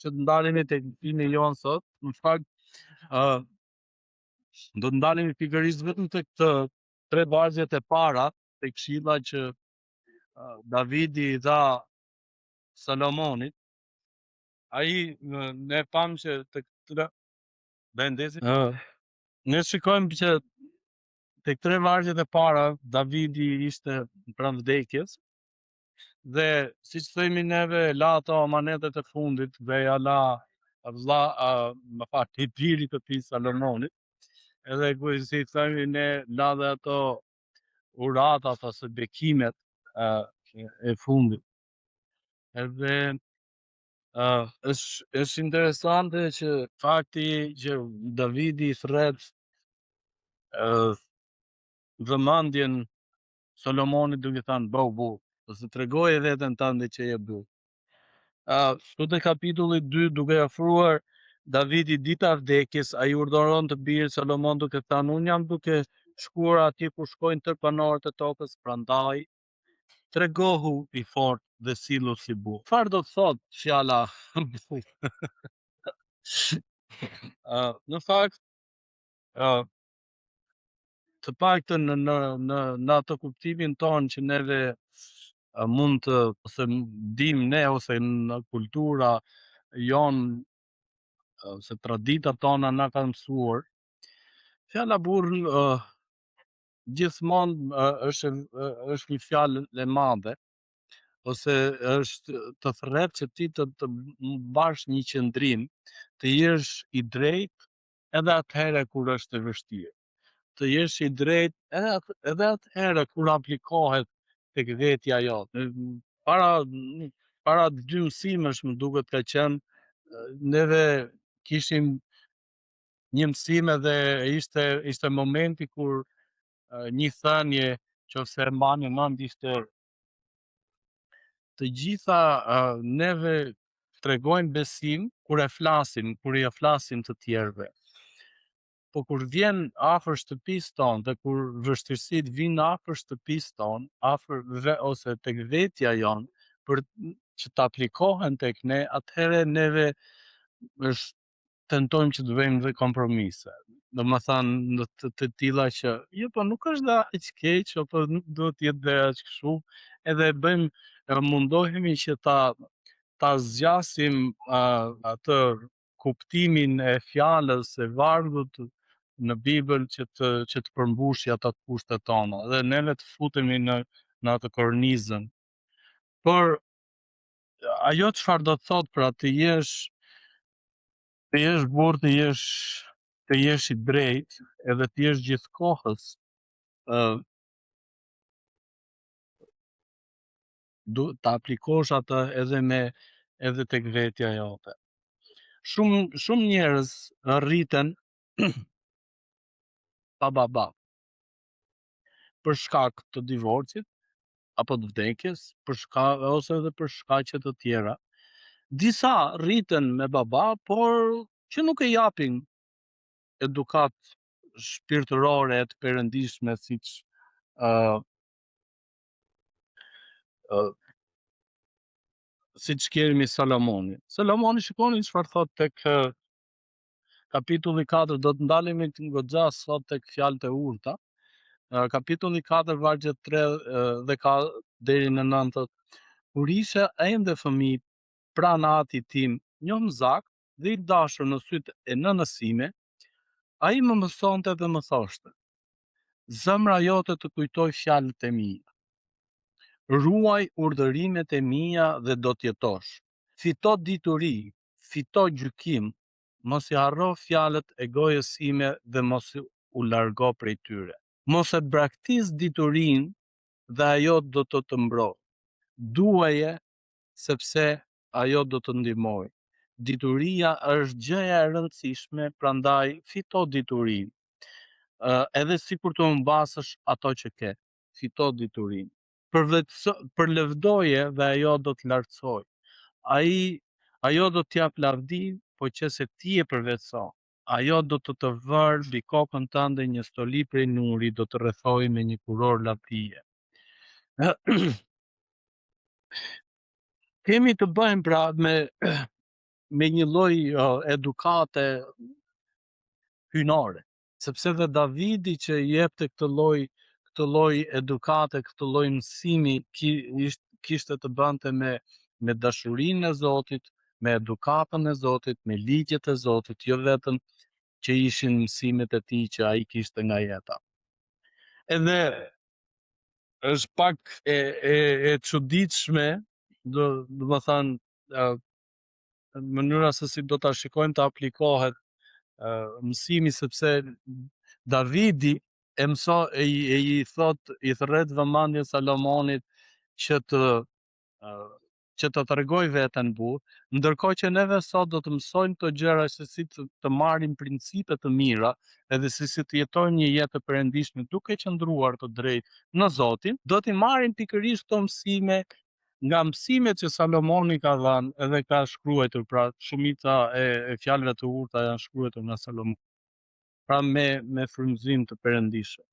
që të ndalemi tek mësimi jonë sot. Në fakt, ë uh, do të ndalemi pikërisht vetëm tek të tre vargjet e para, te këshilla që uh, Davidi i dha Salomonit. Ai ne pamë që tek tre dhe ndezim. Ë ne shikojmë që tek tre vargjet e para Davidi ishte pranë vdekjes dhe siç themi neve la ato amanetet e fundit dhe ja la vlla, më fal, i birit të tij Salomonit. Edhe ku si themi ne la dhe ato uratat ose bekimet e fundit. Edhe uh, është është interesante që fakti që Davidi i thërret uh, vëmendjen Solomonit duke thënë bëhu burrë, ose tregoje veten tënde që je burrë. Uh, këtu te kapitulli 2 duke afruar Davidi dita e vdekjes, ai urdhëron të birin Solomon duke thënë unë jam duke shkuar atje ku shkojnë tërë banorët e tokës, prandaj tregohu i fortë dhe sillu si burrë. Çfarë do të thotë fjala burrë? uh, në fakt, uh, të paktën në në në në atë kuptimin tonë që neve mund të ose dim ne ose në kultura jonë ose tradita tona na kanë mësuar fjala burrë uh, gjithmonë uh, është është një fjalë e madhe ose është të thërret që ti të të mbash një qëndrim, të jesh i drejtë edhe atëherë kur është e vështirë. Të jesh i drejtë edhe at, edhe atëherë kur aplikohet tek vetja jote. Para para dy mësimesh më duket ka qenë neve kishim një mësim edhe ishte ishte momenti kur një thënie që se e mbani mend ishte të gjitha neve tregojmë besim kur e flasim, kur i flasim të tjerëve. Po kur vjen afër shtëpisë tonë dhe kur vështirësitë vijnë afër shtëpisë tonë, afër ve, ose tek vetja jonë, për që të aplikohen tek ne, atëherë neve është tentojmë që të bëjmë dhe kompromise. Domethënë, në të, të tilla që, jo, po nuk është dhe aq keq, apo nuk duhet të jetë dhe aq kështu, edhe bëjmë, mundohemi që ta ta zgjasim uh, atë kuptimin e fjalës e vargut në Bibël që të që të përmbushë ato kushtet tona dhe neve të futemi në në atë kornizën. Por ajo çfarë do të thotë pra të jesh të jesh burrë, të jesh të jesh i drejtë edhe të jesh gjithkohës ë uh, du ta aplikosh atë edhe me edhe tek vetja jote. Shumë shumë njerëz rriten pa baba. Për shkak të divorcit apo të vdekjes, për shkak ose edhe për shkaqe të tjera. Disa rriten me baba, por që nuk e japin edukatë shpirtërore e të perëndishme siç ë uh, uh, siç kemi Salomonin. Salomoni shikoni çfarë thotë tek kapitulli 4, do të ndalemi të goxha sot tek fjalët e urta. Kapitulli 4 vargjet 3 dhe ka deri në 9 thotë Kur isha ende fëmijë pranë atit tim, njomëzak dhe i dashur në sytë e nënës sime, ai më mësonte dhe më thoshte: Zemra jote të kujtojë fjalët e mia. Ruaj urdhërimet e mia dhe do të jetosh. Fito dituri, fito gjykim, mos i harro fjalët e gojës sime dhe mos u largo prej tyre. Mos e braktis diturinë dhe ajo do të të mbrojë. Duaje sepse ajo do të ndihmojë. Dituria është gjëja e rëndësishme, prandaj fito diturinë. Edhe sikur të humbasësh ato që ke, fito diturinë. Përvetëso, përlëvdoje dhe ajo do të lartësojë. Ai, ajo do të japë lavdi, po qe se ti e përvetëson. Ajo do të të vërë mbi kokën tënde një stoli prej nuri, do të rrethojë me një kurorë lavdie. Kemi të bëjmë pra me me një lloj edukate hyjnore, sepse dhe Davidi që jepte këtë lloj këtë lloj edukate, këtë lloj mësimi ki, isht, kishte të bënte me me dashurinë e Zotit, me edukatën e Zotit, me ligjet e Zotit, jo vetëm që ishin mësimet e tij që ai kishte nga jeta. Edhe është pak e e e çuditshme, do do të thënë, mënyra se si do ta shikojmë të aplikohet mësimi sepse Davidi e mëso e, e i thot i thërret vëmendjen Salomonit që të që të tregoj veten burrë, ndërkohë që neve sot do të mësojmë këto gjëra se si të, të marrim principe të mira edhe se si të jetojmë një jetë të perëndishme duke qëndruar të drejtë në Zotin, do t'i marrim pikërisht këto mësime nga mësimet që Salomoni ka dhënë edhe ka shkruajtur, pra shumica e, e fjalëve të urta janë shkruajtur nga Salomoni. Pra me me frymëzim të perëndishëm.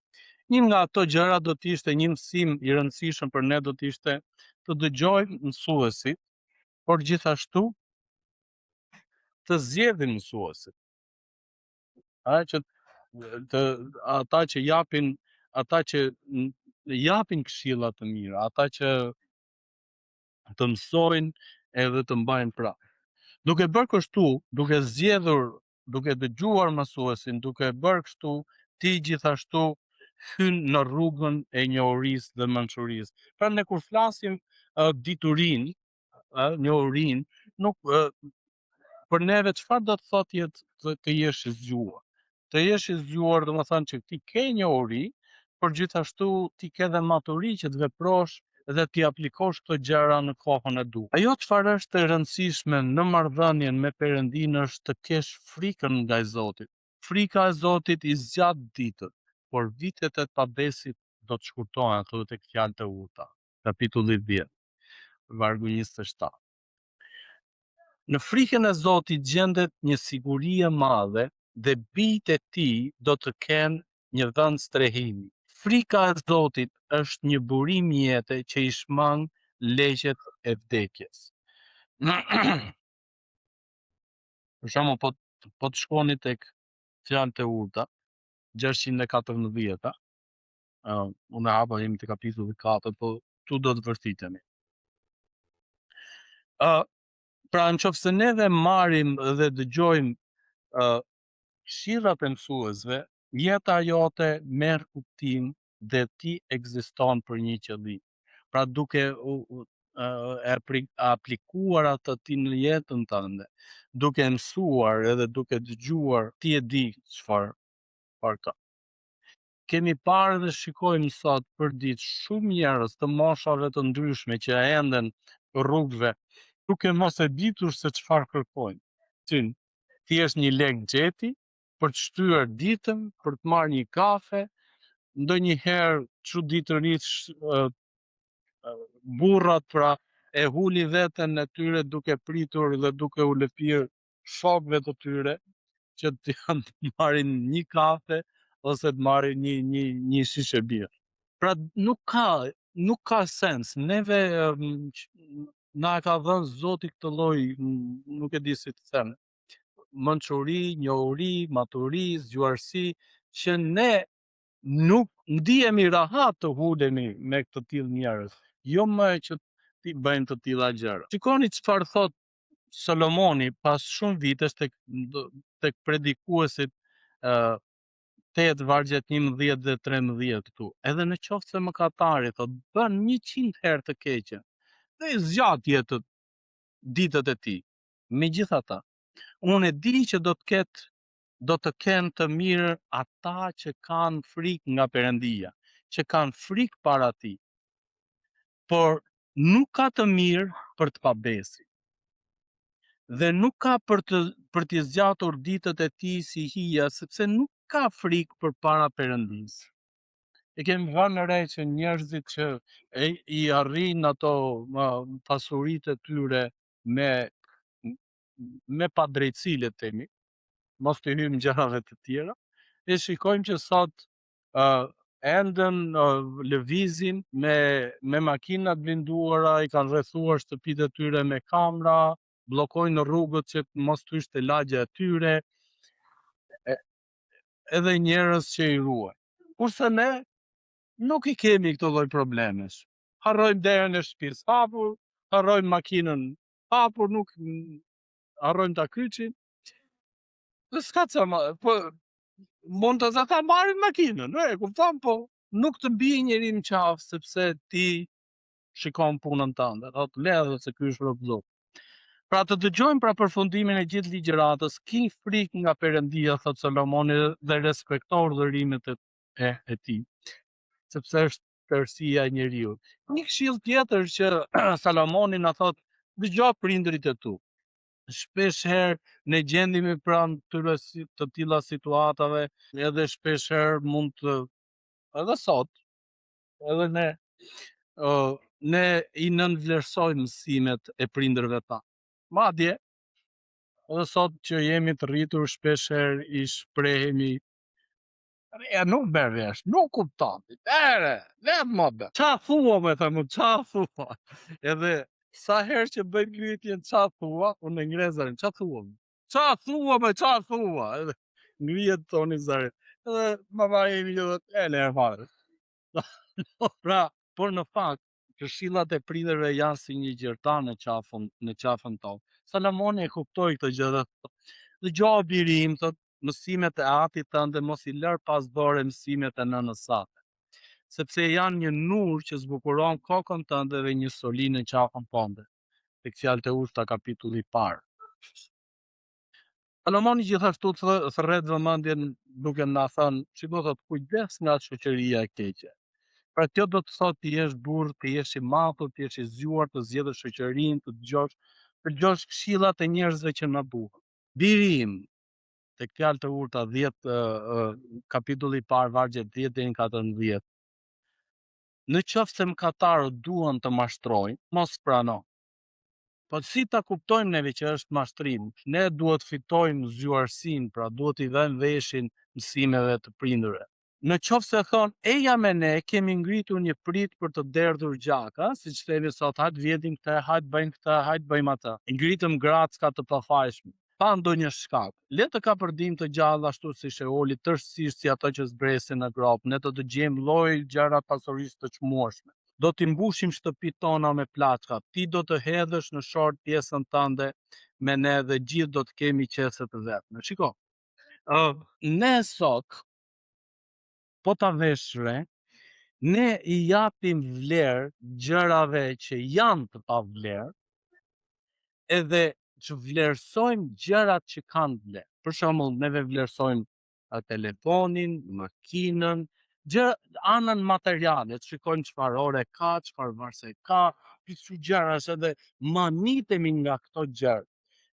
Një nga ato gjëra do të ishte një mësim i rëndësishëm për ne do të ishte të dëgjojmë mësuesit, por gjithashtu të zgjedhim mësuesit. A që të ata që japin ata që japin këshilla të mira, ata që të mësojnë edhe të mbajnë pra. Duke bërë kështu, duke zgjedhur, duke dëgjuar mësuesin, duke bërë kështu, ti gjithashtu hyn në rrugën e njohurisë dhe mençurisë. Pra ne kur flasim uh, diturinë, uh, njohurinë, nuk uh, për neve çfarë do të thotë jetë të, të jesh i zgjuar? Të jesh i zgjuar, domethënë që ti ke njohuri, por gjithashtu ti ke dhe maturi që të veprosh dhe t'i aplikosh këto gjëra në kohën e duhur. Ajo çfarë është e rëndësishme në marrëdhënien me Perëndinë është të kesh frikën ndaj Zotit. Frika e Zotit i zgjat ditët, por vitet e pabesit do të shkurtohen, thotë tek Fjalët e Urta, kapitulli 10, vargu 27. Në frikën e Zotit gjendet një siguri e madhe dhe bijtë e tij do të kenë një vend strehimi. Frika e Zotit është një burim jete që i shmang legjet e vdekjes. Për shembull, po po të shkoni tek Fjalët e Urta, 614-a, uh, unë e hapa jemi te kapitulli 4, po tu do të vërtitemi. Uh, pra në qoftë se neve marrim dhe dëgjojmë uh, këshillat e mësuesve, jeta jote merr kuptim dhe ti ekziston për një qëllim. Pra duke u, u, e aplikuar atë ti në jetën tënde, duke mësuar edhe duke dëgjuar, ti e di çfarë çfarë ka. Kemi parë dhe shikojmë sot për ditë shumë njerëz të moshave të ndryshme që enden rrugëve, duke mos e ditur se çfarë kërkojnë. Syn, thjesht një lek gjeti për të shtyrë ditën, për të marrë një kafe, ndonjëherë çuditërisht burrat pra e hulin veten e tyre duke pritur dhe duke u lëpirë shokëve të tyre që të janë të marrin një kafe ose të marrin një një një shishe birrë. Pra nuk ka nuk ka sens. Neve na e ka dhënë Zoti këtë lloj, nuk e di si të them, mençuri, njohuri, maturi, zgjuarsi që ne nuk ndihemi rahat të ulemi me këtë tillë njerëz, jo më që t'i bëjmë të tilla gjëra. Shikoni çfarë thot Solomoni pas shumë vitesh tek tek predikuesit ë 8 vargjet 11 dhe 13 këtu. Edhe në qoftë se mëkatari thot bën 100 herë të keqen dhe i zgjat jetët ditët e tij. Megjithatë, unë e di që do të ketë do të kenë të mirë ata që kanë frikë nga Perëndia, që kanë frikë para tij. Por nuk ka të mirë për të pabesin. Dhe nuk ka për të për t'i zgjatur ditët e tij si hija, sepse nuk ka frikë përpara Perëndisë. E kemi vënë re që njerëzit që e, i arrijnë ato pasuritë e tyre me me padrejtësi le të themi, mos të hyjmë gjërave të tjera, e shikojmë që sot uh, enden uh, lëvizin me me makina të blinduara, i kanë rrethuar shtëpitë e tyre me kamera, bllokojnë rrugët që mos të hysh te lagja e tyre, edhe njerëz që i ruajnë. Kurse ne nuk i kemi këto lloj problemesh. Harrojmë derën e shtëpisë hapur, harrojmë makinën hapur, nuk harrojmë ta kyçim. Dhe s'ka ca ma, po mund të ta marrin makinën, e kupton, po nuk të bie njeri në qafë sepse ti shikon punën tënde, thotë le edhe se ky është rob Zoti. Pra të dëgjojmë pra përfundimin e gjithë ligjëratës, ki frikë nga Perëndia, thotë Solomoni, dhe respekto urdhërimet e, e, e tij, sepse është tërësia e njeriut. Një këshill tjetër që Salomoni na thotë, dëgjo prindërit e tu. Shpesh herë ne gjendemi pranë këtyre si, të tilla situatave, edhe shpesh herë mund të edhe sot, edhe ne uh, ne i nënvlerësojmë mësimet e prindërve tanë. Madje, edhe sot që jemi të rritur shpesh herë i shprehemi Ja, nuk merr vesh, nuk kupton. Ere, le më bë. Ça thua më them, ça thua? Edhe sa herë që bëj pyetjen ça thua, unë e ngre zërin, ça thua? Ça thua më, ça thua? Edhe ngrihet toni zërit. Edhe mama imi që thotë, e le fare. pra, por në fakt, këshillat e prindërve janë si një gjerdan në qafën në qafën tonë. Salomoni e kuptoi këtë gjë dhe thotë, dëgjo biri im, thotë, mësimet e atit tënd dhe mos i lër pas dore mësimet e nënës sate. Sepse janë një nur që zbukuron kokën tënde dhe një soli në qafën tënde. Tek fjalët e urta kapitulli i parë. Salomoni gjithashtu thërret vëmendjen duke na thënë, shiko thotë, kujdes nga shoqëria e keqe. Pra kjo do të thotë të jesh burrë, të jesh i matur, të jesh i zgjuar, të zgjedhësh shoqërinë, të dëgjosh, të dëgjosh këshillat e njerëzve që na duhen. Biri im, tek fjalët e urta 10 kapitulli i parë vargjet 10 deri në 14. Në qoftë se mëkatarët duan të mashtrojnë, mos prano. Po si ta kuptojmë neve që është mashtrim? Ne duhet fitojmë zgjuarsinë, pra duhet i vëmë veshin mësimeve të prindërve. Në qoftë se thonë, eja me ne, kemi ngritur një pritë për të derdhur gjak, a? Siç themi sot, hajt vjedhim këtë, hajt bëjmë këtë, hajt bëjmë atë. Ngritëm gracka të pafajshme, pa ndonjë shkak. Le të kapërdim të gjallë ashtu si Sheoli, tërësisht si ato që zbresin në gropë. Ne do të gjejmë lloj gjëra pasurisht të çmueshme. Do t'i mbushim shtëpitë tona me plaçka. Ti do të hedhësh në short pjesën tënde me ne dhe gjithë do të kemi qese të vetme. Shiko, ë ne sot po ta vesh re, ne i japim vlerë gjërave që janë të pa vlerë, edhe që vlerësojmë gjërat që kanë vlerë. Për shembull, neve vlerësojmë telefonin, makinën, gjë anën materiale, të shikojmë çfarë ore ka, çfarë varse ka, kështu gjërash edhe manitemi nga këto gjëra.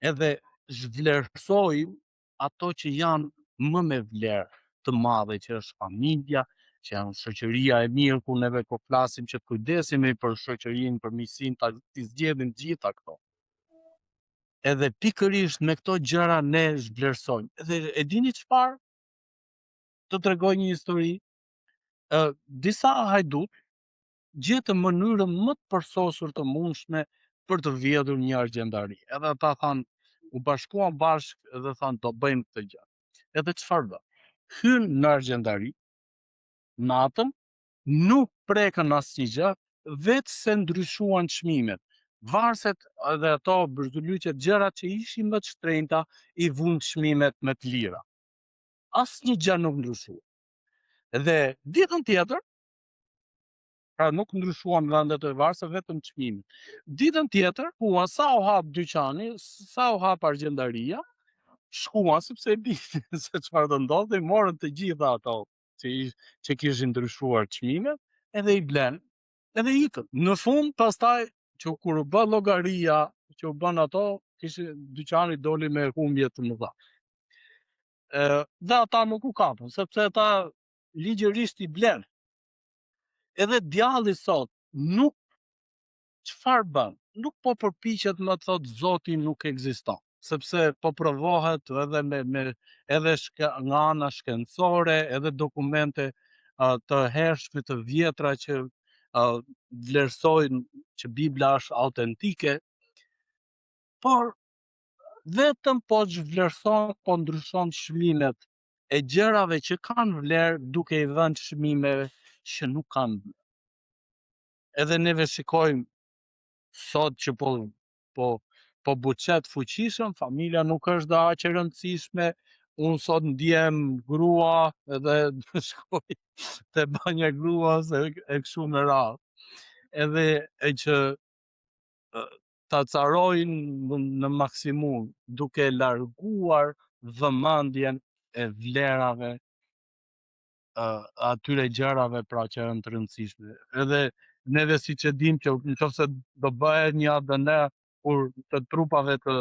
Edhe zhvlerësojmë ato që janë më me vlerë të madhe, që është familja, që janë shoqëria e mirë, ku neve po flasim që të kujdesemi për shoqërinë, për miqësinë, ta t'i zgjedhim të gjitha këto. Edhe pikërisht me këto gjëra ne zhvlerësojmë. Edhe e dini çfarë? Të tregoj një histori. Ë disa hajdut gjetën mënyrën më të përsosur të mundshme për të vjedhur një argjendari. Edhe ata thanë, u bashkuan bashkë dhe thanë do bëjmë këtë gjë. Edhe çfarë bën? Hyn në argjendari, natën, nuk prekën asnjë gjë, veç se ndryshuan çmimet. Varset edhe ato byzylyqet, gjërat që ishin më të shtrenjta, i vunë çmimet më të lira. Asnjë gjë nuk ndryshua. Dhe ditën tjetër, pra nuk ndryshuan vendet e varseve, vetëm çmimin. Ditën tjetër, shkuan sa u hap dyqani, sa u hap argjendaria, shkuan sepse e dinin se çfarë do ndodhte, morën të gjitha ato që i, që kishin ndryshuar çmimet, edhe i blen, edhe ikën. Në fund pastaj që kur u bë llogaria që u bën ato, kishin dyqani doli me humbje të mëdha. Ë dhe ata nuk u kapën, sepse ata ligjërisht i blen. Edhe djalli sot nuk çfarë bën? Nuk po përpiqet më të thotë Zoti nuk ekziston, sepse po provohet edhe me me edhe shka, nga ana shkencore, edhe dokumente uh, të hershme të vjetra që uh, vlerësojnë që Bibla është autentike, por Vetëm po zhvlerëson, po ndryshon çmimet e gjërave që kanë vlerë duke i dhënë çmimeve që nuk kanë vlerë. Edhe neve shikojmë sot që po po po buçet fuqishëm, familja nuk është dhe aq e rëndësishme, unë sot ndjem grua edhe shkoj te banja e gruas e, e kështu me radhë. Edhe e që ta carojnë në maksimum, duke larguar vëmendjen e vlerave atyre gjërave pra që janë të rëndësishme. Edhe neve siç e dim që në qoftë se do bëhet një ADN kur të trupave të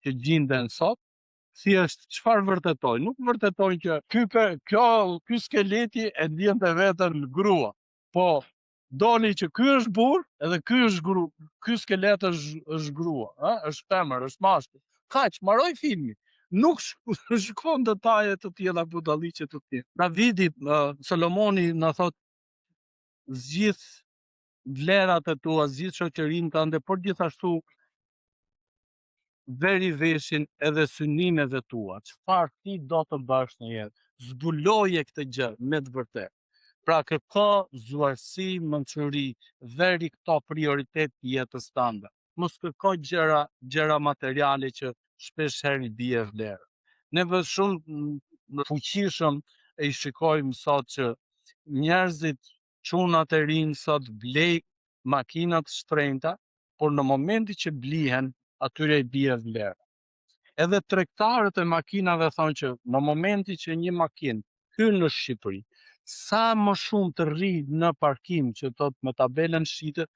që gjinden sot, si është çfarë vërtetojnë? Nuk vërtetojnë që ky kjo ky skeleti e ndjente veten grua. Po doli që ky është burr edhe ky është gru, ky skelet është është grua, ë, është femër, është mashkull. Kaq, mbaroi filmi. Nuk shkon detaje të tilla budalliqe të tilla. Davidi, uh, Solomoni na thot zgjidh vlerat e tua, zgjidh shoqërinë tënde, por gjithashtu veri veshin edhe synimeve tua. Çfarë ti do të bësh në jetë? Zbuloje këtë gjë me të vërtetë. Pra kërko zgjuarsi, mençuri, veri këto prioritet jetës tënde. Mos kërko gjëra, gjëra materiale që shpesh herë i bie vlerë. Neve shumë fuqishëm e i shikojmë sot që njerëzit çunat e rinj sot blejnë makina të shtrenjta, por në momentin që blihen, atyre i bie vlerë. Edhe tregtarët e makinave thonë që në momentin që një makinë hyn në Shqipëri, sa më shumë të rri në parkim që thot me tabelën shitet,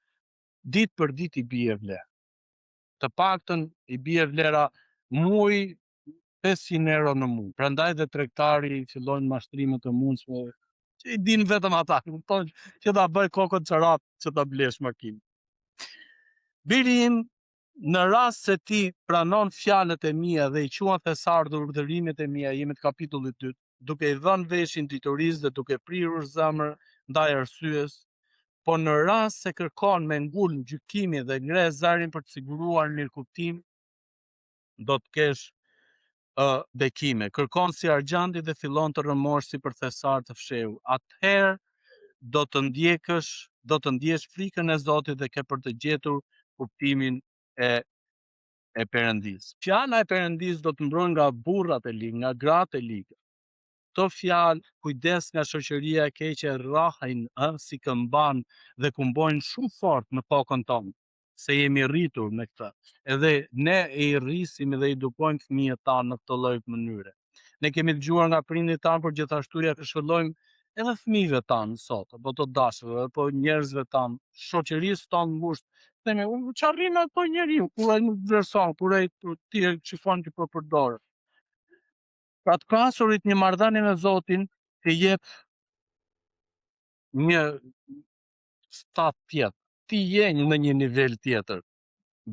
ditë për ditë i bie vlerë. Të paktën i bie vlera muaj 500 euro në muaj. Prandaj dhe tregtari fillojnë mashtrime të mundshme që i din vetëm ata, kupton, që ta bëj kokën çorap që ta blesh makinë. Biri im, në rast se ti pranon fjalët e mia dhe i quan thesar dhe urdhërimet e mia, jemi të kapitullit 2, duke i dhënë veshin diturisë dhe duke prirur zemër ndaj arsyes, po në rast se kërkon me ngulm gjykimin dhe ngre zërin për të siguruar mirëkuptim, do të kesh uh, bekime. Kërkon si argjandi dhe fillon të rrëmosh si për thesar të fshehur. Atëherë do të ndjekësh, do të ndjesh frikën e Zotit dhe ke për të gjetur kuptimin e e Perëndisë. Fjala e Perëndisë do të mbron nga burrat e ligë, nga gratë e ligë. Këto fjalë, kujdes nga shoqëria e keqe rrahin ë si këmban dhe kumbojnë shumë fort në kokën tonë, se jemi rritur me këtë. Edhe ne i rrisim dhe i edukojmë fëmijët tanë në këtë lloj mënyre. Ne kemi dëgjuar nga prindërit tanë, por gjithashtu ja këshillojmë edhe fëmijëve tanë sot, apo të dashurve, apo njerëzve tanë, shoqërisë tonë ngushtë. Themi, çfarë rrin ato njeriu, kur ai nuk vlerëson, kur ai ti e shikon që po përdor. Pra të pasurit një marrëdhënie me Zotin të jep një stat tjetër. Ti je në një nivel tjetër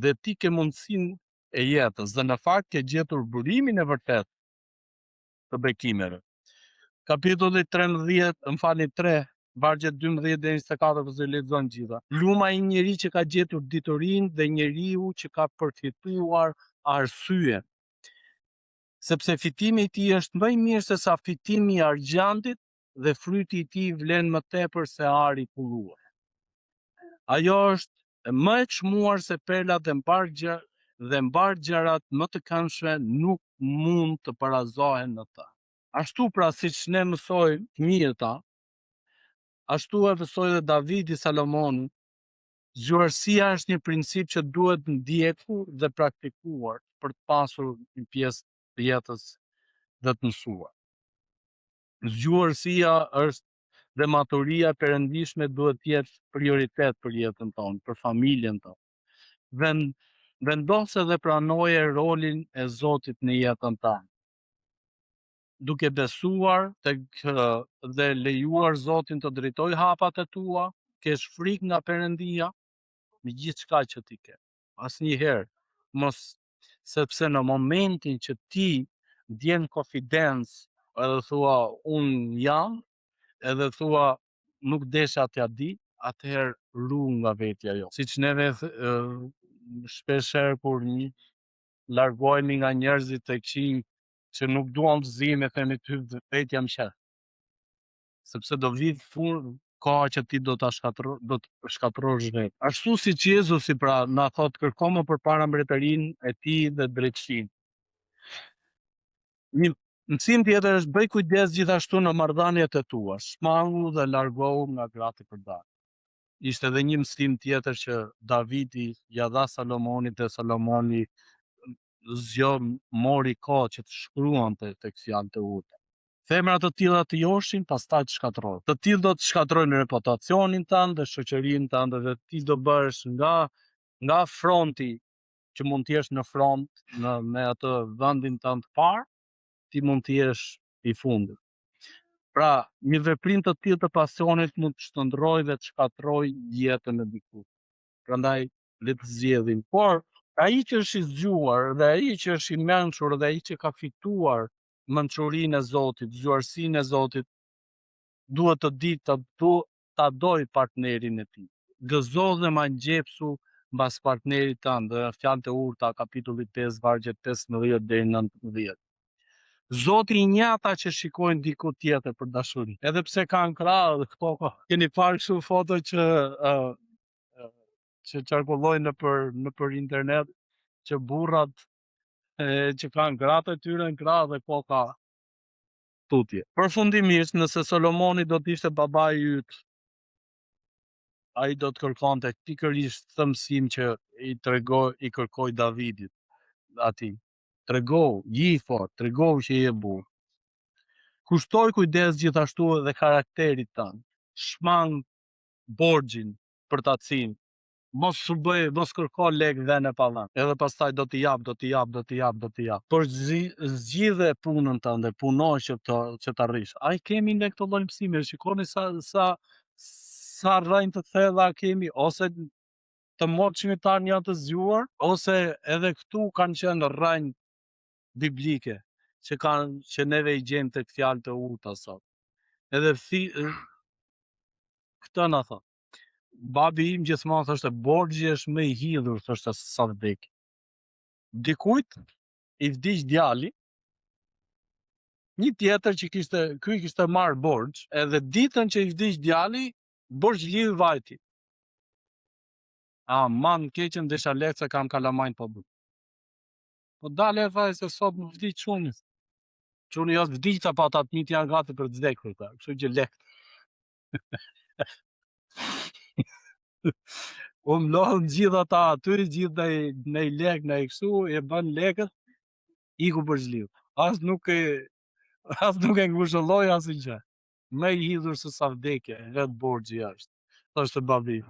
dhe ti ke mundësinë e jetës dhe në fakt ke gjetur burimin e vërtet të bekimeve. Kapitulli 13, më falni 3, vargjet 12 deri 24 po s'e lexojmë gjitha. Lum ai njeri që ka gjetur diturinë dhe njeriu që ka përfituar arsye. Sepse fitimi i tij është më i mirë se sa fitimi i argjendit dhe fryti i tij vlen më tepër se ari i kulluar. Ajo është më e çmuar se perlat dhe mbarë gjë dhe mbarë gjërat më të këndshme nuk mund të barazohen në të. Ashtu pra siç ne mësojmë fëmijët tanë, ashtu e mësoi dhe Davidi Salomonin, zgjuarsia është një princip që duhet ndjekur dhe praktikuar për të pasur një pjesë të jetës dhe të mësuar. Zgjuarsia është dhe maturia e perëndishme duhet të jetë prioritet për jetën tonë, për familjen tonë. Vend, vendose dhe pranoje rolin e Zotit në jetën tënde. Duke besuar tek dhe lejuar Zotin të drejtojë hapat e tua, kesh frikë nga Perëndia me gjithçka që ti ke. Asnjëherë mos sepse në momentin që ti ndjen konfidencë edhe thua unë jam, edhe thua nuk desha t'ja di, atëherë ru nga vetja jo. Siç neve shpesh herë kur një Largohemi nga njerëzit e këqinj që nuk duam të zihemi, themi ty vetë jam qejf. Sepse do vijë fund koha që ti do ta shkatërro, do të shkatërrosh vetë. Ashtu siç Jezusi pra na thotë kërko më përpara mbretërinë e tij dhe drejtësinë. Një mësim tjetër është bëj kujdes gjithashtu në marrëdhëniet e tua, shmangu dhe largohu nga gratë e përdara. Ishte edhe një mësim tjetër që Davidi ia dha Salomonit dhe Salomoni zgjo mori kohë që të shkruante tek fjalët e urta. Femra të tilla të joshin, pastaj të shkatërrojnë. Të tillë do të shkatërrojnë reputacionin tënd dhe shoqërinë tënde dhe ti do bëhesh nga nga fronti që mund të jesh në front në me atë vendin tënd të parë, ti mund të jesh i fundit. Pra, një veprim të tillë të pasionit mund të shndërrojë dhe të shkatërrojë jetën e dikujt. Prandaj le të zgjedhim. Por ai që është i zgjuar dhe ai që është i mençur dhe ai që ka fituar mençurinë e Zotit, zgjuarsinë e Zotit, duhet të di të du, ta dojë partnerin e tij. Gëzo dhe magjepsu mbas partnerit tënd, dhe fjalët e urta, kapitulli 5, vargjet 15 deri 19. Zoti i njeh ata që shikojnë diku tjetër për dashuri. Edhe pse kanë krahë dhe këto keni parë kështu foto që uh, që qarkullojnë nëpër nëpër internet që burrat e, që kanë gratë e tyre në krahë dhe koka tutje. Përfundimisht, nëse Solomoni do të ishte babai yt, ai do të kërkonte pikërisht këtë mësim që i tregoi i kërkoi Davidit atij. Tregohu, ji i fortë, tregohu që je burrë. Kushtoj kujdes gjithashtu edhe karakterit tënd. Shmang borxhin, përtacinë. Mos u bëj, mos kërko lek dhënë e pa dhënë. Edhe pastaj do t'i jap, do t'i jap, do t'i jap, do t'i jap. Por zgjidhe punën tënde, puno që të që të arrish. A i kemi ne këto lloj mësime, shikoni sa sa sa rrënjë të thella kemi ose të moçmit tanë janë të zgjuar ose edhe këtu kanë qenë rrënjë biblike që kanë që neve i gjejmë tek fjalët e urta sot. Edhe thi, këtë na thot. Babi im gjithmonë thoshte borxhi është më i hidhur, thoshte se sa vdekja. Dikujt i vdiq djali, një tjetër që kishte, ky kishte marrë borxh, edhe ditën që i vdiq djali, borxhliu vajti. A, man, keqen desha lekë se kam kalamajnë pa bukë. Po dale e thaj se sot më vdiq çuni. Çuni jot vdiq tha po ata të mitë janë gati për të vdekur, tha. Kështu që lehtë. U mblodhën gjithë ata aty, gjithë në në lek, në kështu, e bën lekët, iku borxhliu. As nuk e as nuk e ngushëlloi asnjë gjë. Më i hidhur se sa vdekja, vetë borxhi është. Thoshte babi.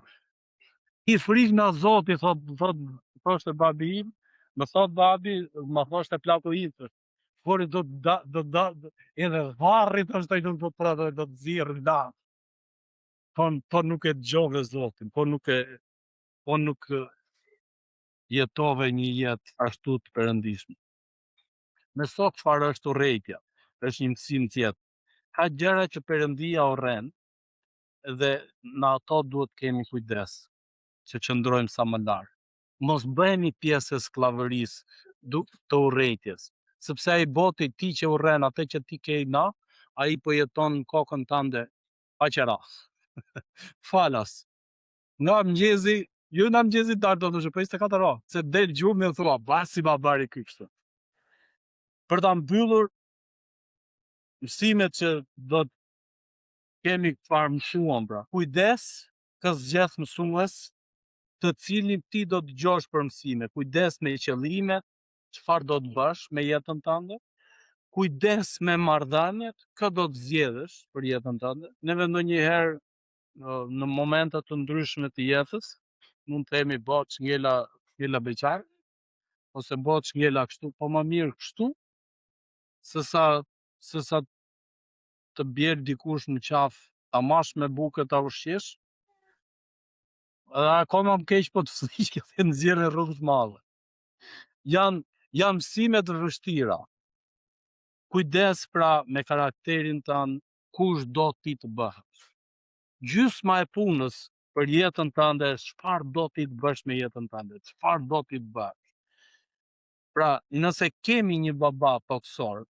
I frikë nga Zoti, thot, thot, thoshte babi im, më thot babi, më thoshte plaku im, thoshte. Por do të da, do të da, edhe varri thoshte ai do të pra do të nxjerrë da. Po po nuk e dëgjove Zotin, po nuk e po nuk jetove një jetë ashtu të perëndishme. Mëso çfarë është urrejtja, është një mësim tjetër. Ka gjëra që Perëndia urren dhe në ato duhet të kemi kujdes, që qëndrojmë sa më larg. Mos bëhemi pjesë e skllavërisë të urrejtjes, sepse ai boti ti që urren atë që ti ke na, ai po jeton në kokën tënde pa qera. Falas. Nga mëngjesi, jo nga mëngjesi darkë do të thosh, po 24 orë, se del gjumi e thua, ba si ma bëri ky kështu. Për ta mbyllur mësimet që do të kemi çfarë mësuam pra. Kujdes kë zgjedh mësues të cilin ti do të dëgjosh për mësime. Kujdes me qëllimet, çfarë do të bësh me jetën tënde. Kujdes me marrëdhëniet, kë do të zgjedhësh për jetën tënde. Neve ndonjëherë në momente të ndryshme të jetës, mund të themi bo ç'ngela ngela beqar ose bo ç'ngela kështu, po më mirë kështu se sa se sa të bjerë dikush në qafë, ta mash me bukë ta ushqesh, edhe akoma më keq po të vdiq që të nxjerrë në rrugë të madhe. Janë janë mësime të vështira. Kujdes pra me karakterin tënd, kush do ti të bëhesh. Gjysma e punës për jetën tënde është çfarë do ti të bësh me jetën tënde, çfarë do ti të bësh. Pra, nëse kemi një baba tokësor,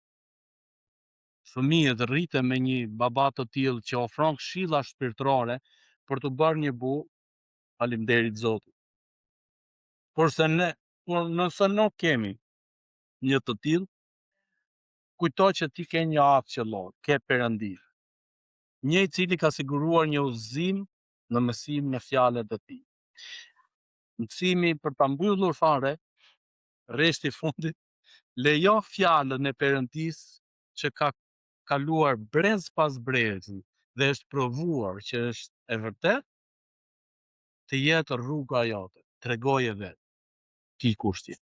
fëmijët rriten me një baba të tillë që ofron këshilla shpirtërore për t'u bërë një burrë, faleminderit Zotit. Por se ne, por nëse nuk kemi një të tillë, kujto që ti ke një atë qiellor, ke Perëndi. Një i cili ka siguruar një udhëzim në mësim në fjalët e tij. Mësimi për ta mbyllur fare, rreshti i fundit, lejo fjalën e Perëndisë që ka kaluar brez pas brezi dhe është provuar që është e vërtet, të jetë rruga jote. Tregoje vetë ti kush je.